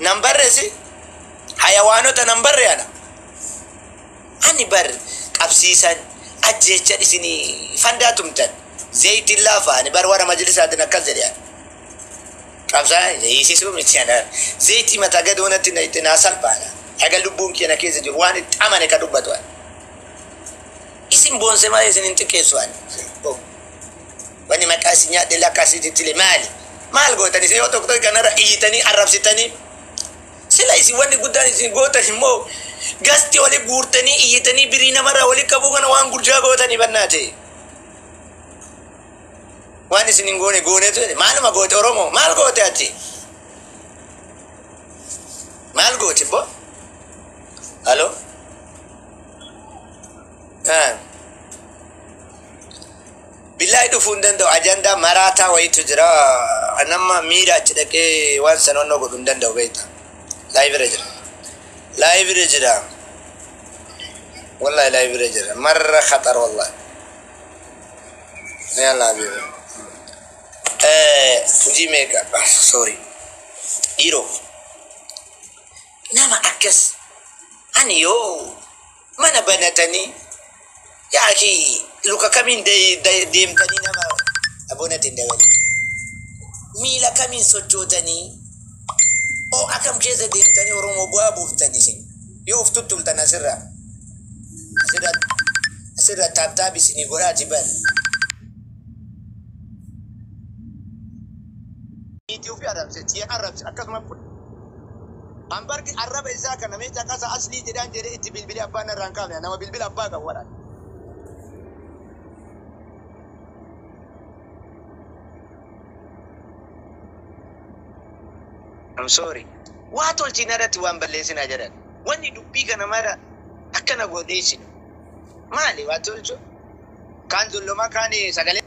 Nan barreessi hayawaanota nan barre ana. Ani bar qabsiisan ajjeechan isinii fandaa tumtan. Zayitiin laafa ani bar warra majlisaatiin akkas jedhe ani. Qabsaa hiisisuu miti ana. Zayitii mataa gadoonatti na itti naa salphaadha. Haga lubbuun kiyya na keessa jiru waan itti amane ka dubbatu ani. Isin boonse malee isin hin xiqqeessu ani. Wanni maqaa isin nyaadhe lakka asitti ile maali? Maal gootan isin yoo tokko tokko kanarra iyyitanii arrabsitanii sila isin wanni guddaan isin gootan immoo gasti wali guurtanii iyyitanii birii namarraa wali qabuu kana waan guddaa gootanii bannaate. Waan isin hin goone goonetu jedhe maaluma goote Oromoo maal goote ati? Maal goote bo? Halo? Billahi dhufuu hin danda'u ajandaa maraataa wayitu jira. Nama miira achi dhaqee waan san onnoo godhu hin danda'u beekta. Live irra jira. Live irra jira. Wallahi live irra jira. Marra khatar wallahi. Yalla habibi. Hojii meeqa? Sorry. Dhiiroo. Nama akkas ani yoo mana banatanii yaa akhi luka kamiin deemtanii nama abonatti hin dabalin. Miila kamiin sochootanii oo akkam keessa deemtanii Oromoo bu'aa buuftanii isin yoo of tuttultan asirraa asirra asirra tap tap isinii godhaati bar. Niitii ofii arrabse tiya arrabse akkasuma kun. An barki arraba isaa kana mee caqasa aslii jedhaan jedhee itti bilbilee abbaan narraa hin kaafne nama bilbila abbaa qabu waraana. I'm sorry. Waa tolchii narratti waan balleessinaa jedhan. Wanni dubbii kana mara akkana godheessinu. Maali waa tolchu? Kaan zullumaa kaan sagalee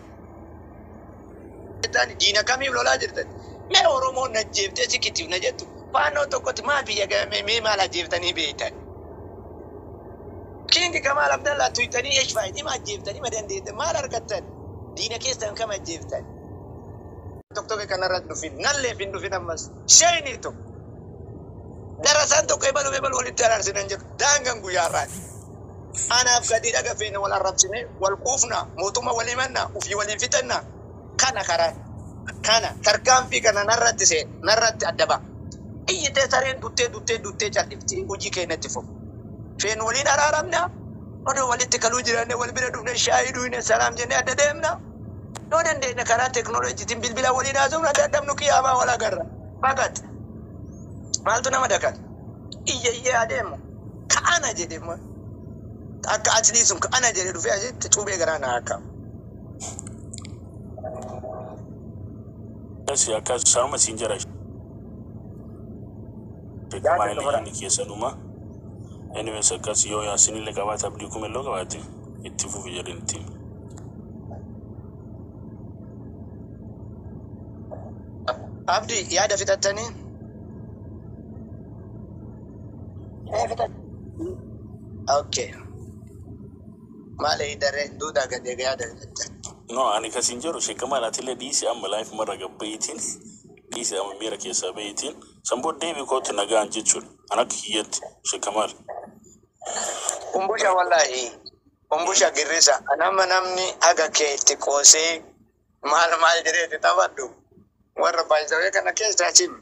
ta'an diina kamiif lolaa jirtan? Mee Oromoon na jeeftee sikitiif na jettu faannoo tokkotti maa biyya mee mee maal ajjeeftanii beektan? King Kamaal Abdallaa tuyxanii H5 ma ajjeeftanii ma dandeettan maal argattan? Diina keessan kam ajjeeftan? Tokko tokko kanarratti dhufin nalleef hin dhufin ammas shayni tokko. Darasaan tokko ebalu ebalu walitti araarsinan jedhu daangan guyyaarraati. Anaaf gadi dhaga feene wal arrabsine wal quufna mootummaa walii manna ufii waliin fixanna kana karaan kana tarkaanfii kana narratti see narratti adda ba'a. Iyyitee sareen duttee duttee duttee callifti hojii keenyatti fufu. Feen waliin araaramna odoo walitti kaluu jiraanne wal bira dhufne shaayii dhuyne salaam jennee adda deemna. Yoo dandeenye karaa teekinooloojiitiin bilbila waliin haasofna dadhabnu qiyaamaa wal agarra. Faqat maaltu nama dakata? Iyya iyyee adeemu. Ka'ana jedhe immoo akka aslii sun ka'ana jedhe dhufee asitti cuubee garaa na akka. Akkas akkas sanuma siin jira Yaada maayilii xumura. inni keessanuma. Anyways akkas yoo yaasinillee qabaate abdii kumelloo qabaate itti fufi jedhin ittiin. Abdi yaada fixattanii? Okay. Maali daree duudaa gadi yaada fixattan. No, ani kasin jedhu sheekama alaatillee dhiisi amma live marra gabba'iitiin dhiisi amma miira keessaa ba'iitiin san booddee deebii kootu nagaan jechuudha. An akka kiyyatti sheekamaal. Kumbusha wallahi. Kumbusha girrisa. Anama namni aga kee itti qoosee maal maal jedhee itti taphadhu. Warra baay'isawee kana keessaa cimi.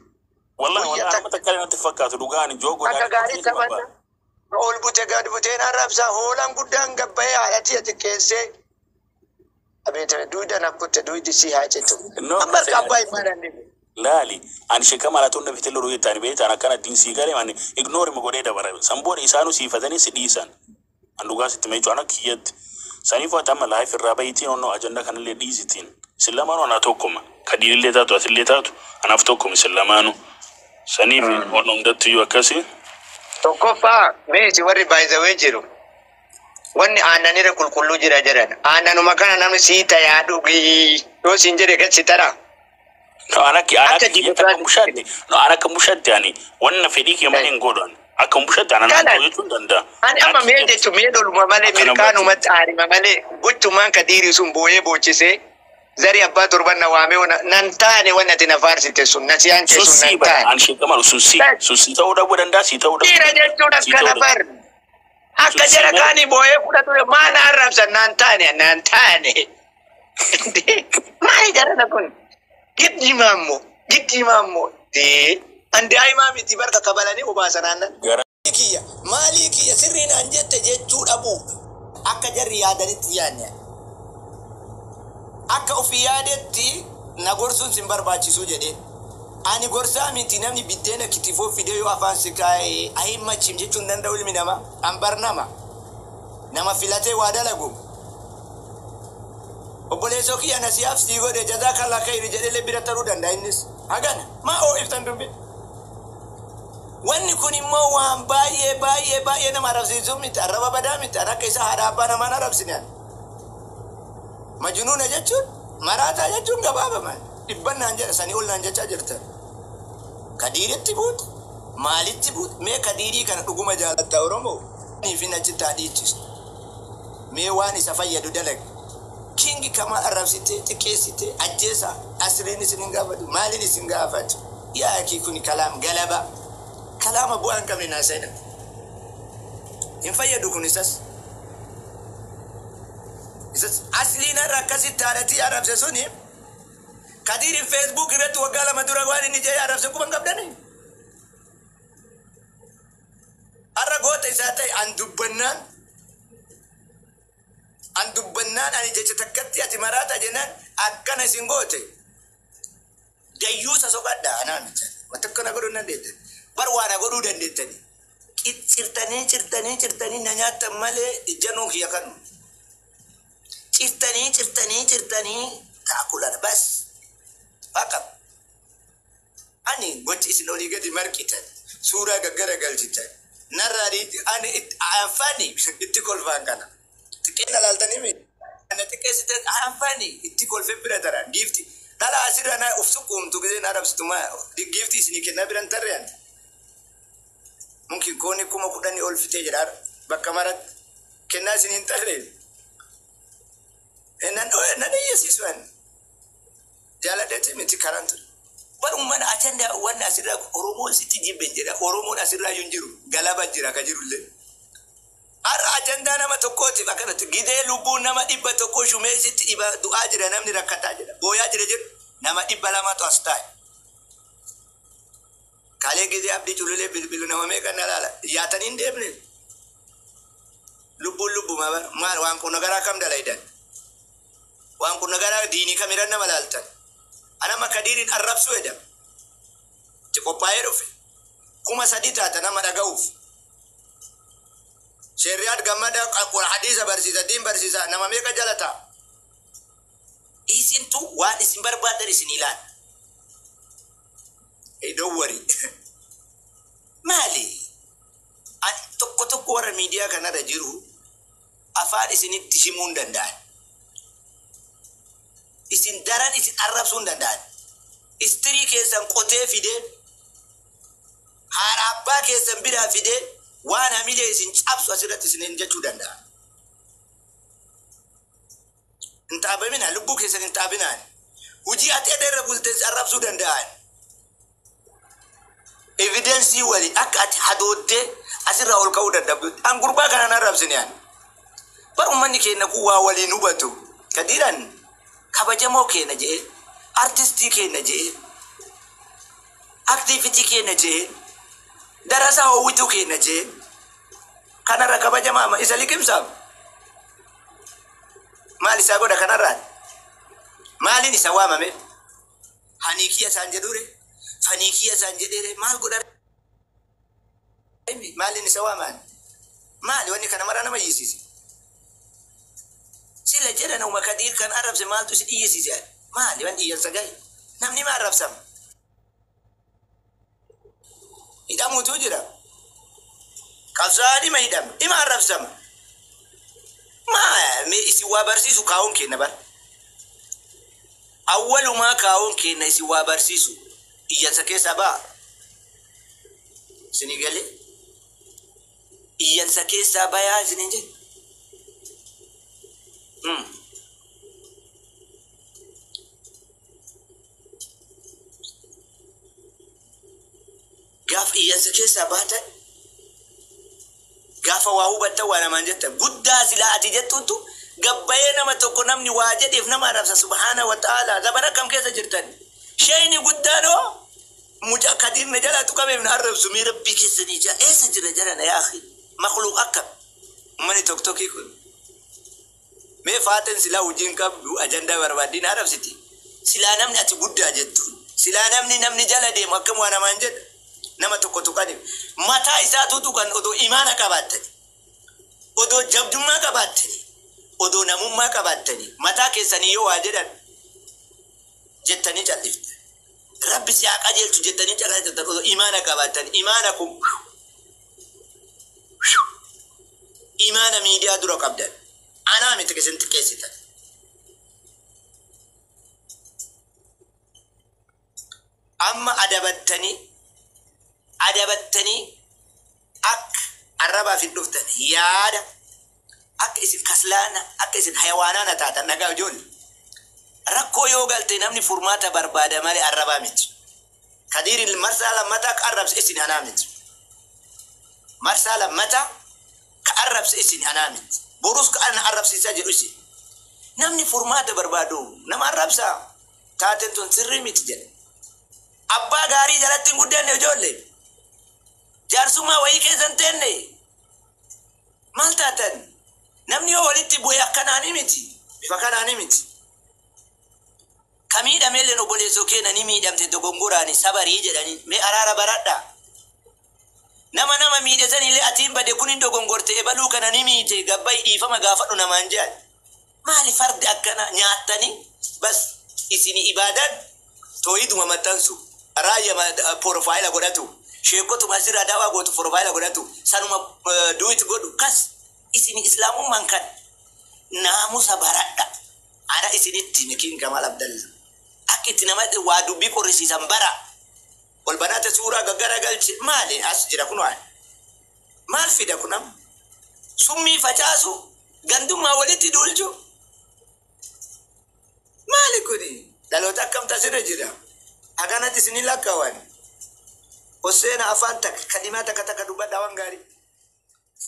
Wallahi Guyya wallahi takka nama takka illee natti fakkaatu dhugaa ani joo akka godhaa gaarii taphadha. Ol bute gad buteen arrabsa hoolaan guddaan gabbayee haadhatii xiqqeessee. Abeet duuda na kutte duudi si haa citu. No, Amma harka abbaa himaa dandeenye. laali ani sheekama alaatuun na fite loluu jettaan beektaan akkana ittiin sii galee ani ignore ma godhee dabara san booda isaanuu siifatanii si dhiisan. An dhugaa sitti meechuu an akka kiyyatti. Saniif ati amma live irraa bahiitiin onnoo ajandaa kanallee dhiisitiin. Isin lamaanuu anaa tokkuma. Kadiirillee taatu atillee taatu anaaf tokkuma isin lamaanuu. Saniif onnoo hundattiyyuu akkasii. Tokkoffaa meesi warri baay'isawee jiru. Wanni aannanirra qulqulluu jira jedhan. Aannanuma kana namni sii tayaa dhugii yoo siin jedhe gad si tara. No, an akka an Akka akka kiyyatti akka dimokiraasiitti. bushaatti. No, an akka bushaatti ani wanna fedhii kee malee hin godhu ani. Akka bushaatti ana naan Kana ta'u jechuun danda'a. ani An amma akka mee kiyyatti jechuun mee loluma malee akka namatti. mirkaanumatti aarima malee gochumaan ka dhiiri sun boo'ee boochisee Zarii abbaa torban na waamee nan taane wanni ati na faarsite sun nasiyaan kee Sun sun sii nan bara taane. an sheekamalu sun sii sun sii ta'uu dhabuu danda'a, sii ta'uu dhabuu Dhiira danda'a. jechuun Sii ta'uu akkana danda'a. bar. Akka Sun sii jara malee kaanii boo'ee fudhatu maa na arrabsan naan taane naan taane. Maali jarana kun? Giddi maammoo giddi maammoo. An daa'imaa miti barka kabalanii obaasan aannan. Gara Kiyya maalii kiyya sirrii naan jette jechuu dhabuu akka jarri yaadanitti yaadne. Akka ofii yaadetti na gorsuun sin barbaachisuu jedheen. Ani gorsaa miti, namni biddeena kitifoo fidee yoo afaan si kaa'e ayi machim jechuun hin danda'u ilmi namaa. An bar nama. Nama filatee waa dalagu. Obboleessoo kiyya nasihaaf sii godhe jazaa kallaa khayri jedhee bira taruu danda'a innis. Hagana maa oo iftan dubbi. Wanni kun immoo waan baay'ee baay'ee baay'ee nama arrabsiisuu miti. Arraba badaa miti. An akka isa haadha abbaa namaan arrabsine ani. Majnuuna jechuun maraataa jechuun gabaabama. Dhibban naan jedha sanii ol naan jechaa jirtan. Kadiiritti buute maalitti buute mee kadiirii kana dhuguma jaalatta Oromoo fi achitti haa dhiichisu. Mee waan isa fayyadu dalage. Kingi kama arrabsite xiqqeessite ajjeesa asriin isin hin gaafatu maaliin isin gaafatu. Yaa akii kuni kalaam galaba. Kalaama bu'aa hin qabne naasayina. Hin fayyadu kun isas. Isas asliin har'a akkasitti haadhatii arrabse suni Kadiirin Facebook irratti waggaa 2 dura waan inni jedhee arrabse quba hin qabdanii. Har'a goota isaa ta'e an dubbannaan ani jecha takkatti ati maraata jennaan akkana isin goote. Dayyuusa soqadha anaa miti. Wanta akkana godhuu hin dandeettan. Bar waa na godhuu dandeettani. Cirtanii cirtanii cirtanii na nyaattan malee ijjanuu kiyya kanu. Cirtanii cirtanii cirtanii taakulan bas. Faqa. Ani gochi isin olii gadi marqitan suuraa gaggara galchitan narraa ani anfani itti kolfaan kana. Xiqqeen alaaltanii miti. Ana xiqqeessitan anfani itti kolfee bira taran giifti. Dhala asirra na uf sukkuumtu gisee na arabsitu ma giifti isinii kennaa biran tarre ani. Mumkin koonni 10,000 ol fitee jedha bakka maratti kennaa isin hin tarre. Nan iyyasiisu ani. Jaaladheeti miti karaan ture. Barummaan ajandaa wanni asirraa Oromoon sitti jibben jedha. Oromoon asirraa hin jiru. Galaba jira ka jirullee. Har'a ajandaa nama tokkootiif akkanatti gidee lubbuun nama 100 shumeessitti dhiba du'aa jira, namni rakkataa jira. Booyaa jira jedhu nama 200tu as taa'e. Kalee gidee abdii cululee bilbilu nama meeqa na laala. Yaatanii hin deemne. Lubbuun lubbuma bara maal waan kun nagaraa kam dalaydan? Waan kun nagaraa diinii kamirran nama laaltan? Anama kadiiriin arrabsuu jedhama. Itti qophaa'ee dhufe. 3,000 taata nama dhaga'uuf. Sheerriyaad gammada hadiisa barsiisa, diin barsiisa, nama meeqa jala ta'a? Isintu waan isin barbaadan isin ilaala. Hey, don't worry. Maali? Ani tokko tokko warra miidiyaa kanarra jiru afaan isinitti himuu hin danda'an. Isin daran isin arrabsuu hin danda'an. Istirii keessan qotee fidee haadha abbaa keessan biraa fidee waan hamilee isin cabsu asirratti isin jechuu danda'a. Hin xaabamina, lubbuu keessan hin xaabinaan. Hujii ati irra bultes arrabsuu danda'an. Evidence waliin akka ati hadoottee asirraa ol ka'uu dadhabdu. An gurbaa kana nan arrabsine ani. Bar uummanni keenya kun waa waliin hubatu. Kadiiraan kabajamoo keenya jedhee, artistii keenya jedhee, activity keenya jedhee, darasaa hawwituu keenya jedhee, kanarra kabajamaa isa liqimsaam. Maal isaa godha kanarraan? Maaliin isa waamame? Haniikiyya isaan jedhure? Faniikiyya isaan jedheere? Maal godha? Maaliin isa waamaan? Maali wanni kana mara nama iyyisiise? Sila jedha nama kadiir kan arrabse maaltu isin iyyisiise? Maali wanni iyyansa gahe? Namni ma arrabsama? Hidhamuutu jira. Qabsaa'aan dhima hidhama. Dhima arrabsama. Maa mee isin waa barsiisu kaa'uun kenna bara. Awwalumaa kaa'uun kenna isin waa barsiisu. Iyyansa keessaa ba'a. Isinii galee? Iyyansa keessaa bayaa isiniin jedhe. Gaafa iyyansa keessaa baatan, gaafa waa hubattan, waa namaan jettan guddaa silaa ati jettutu gabbayee nama tokko namni waa jedheef nama arrabsa. Subhaana wa ta'ala, zabana akkam keessa jirtan? Sheeyni guddaanoo mucaa kadiirna jalaa tuqameef na arrabsu. Mee rabbii keessanii jaa, eessa jira jarana? Yaa akhi, makluuq akkam ummani tokkokkii kun? Mee faaten silaa hojiin qabdu ajandaa barbaaddiin arrabsiti. Silaa namni ati guddaa jettu, silaa namni jala deemu akkam waa namaan jedha? Nama tokko tuqaniif mataa isaatu tuqan. Odoo imaana qabaattani, odoo jabdummaa qabaattani, odoo namummaa qabaattani, mataa keessanii yoo waa jedhan jettanii calliftan, rabbi si haa qajeelchu jettanii calliftan. Odoo imaana qabaattan, imaana kun imaana miidiyaa dura qabdan anaa miti isin xiqqeessitan. Amma adabattanii adabattanii akka arrabaaf hin dhuftan, yaada akka isin kaslaana, akka isin hayawaanaana taatan. Nagaa ijoollee, rakkoo yoo galte namni furmaata barbaada malee arrabaa miti. Kadiirin marsaa lammataa ka arrabse isin, anaa miti. Marsaa lammataa ka arrabse isin, anaa miti. Borus ka ana arrabsiisaa jedhu isin. Namni furmaata barbaadu nama arrabsaa? Taateen tun sirrii miti jedhe. Abbaa gaarii jalatti hin guddanne ijoollee. Jaarsummaa wayii keessa hin teenne. Maal taatan? Namni yoo walitti bu'e akkanaanii miti. Bifa kanaanii miti. Ka miidhameelleen obboleessoo keenya ni miidhamte, dogongoraani sabarii jedhanii mee araara baradhaa. Nama nama miidhe sanillee atiin bade, kun hin dogongorte, ebaluu kana ni miite, gabbayi dhiifama gaafadhu namaan jedhan. Maali fardi akkana nyaattanii? Bas isini ibaadan tooyiduma maxxansu, raayya profile godhatu, sheekotuma asirraa daawaa gootu profile godhatu, sanuma duet godhu. Kas isini islaamummaan kan naamusa baradha. Ana isinitti mikiin Kamal Abdalla akka itti nama waa dubbii qorrisiisan bara. Ol banaate suuraa gaggara galche, maali as jira kun? Waan maal fida kun? Amma summii facaasu, gandummaa walitti duulchu, maali kuni? Dhaloota akkam tasirra jira? Akkanatti isinii lakkaawwan Hosseena afaan takka kalimaa takka takka dubbadhaa waan gaarii.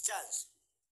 Chance.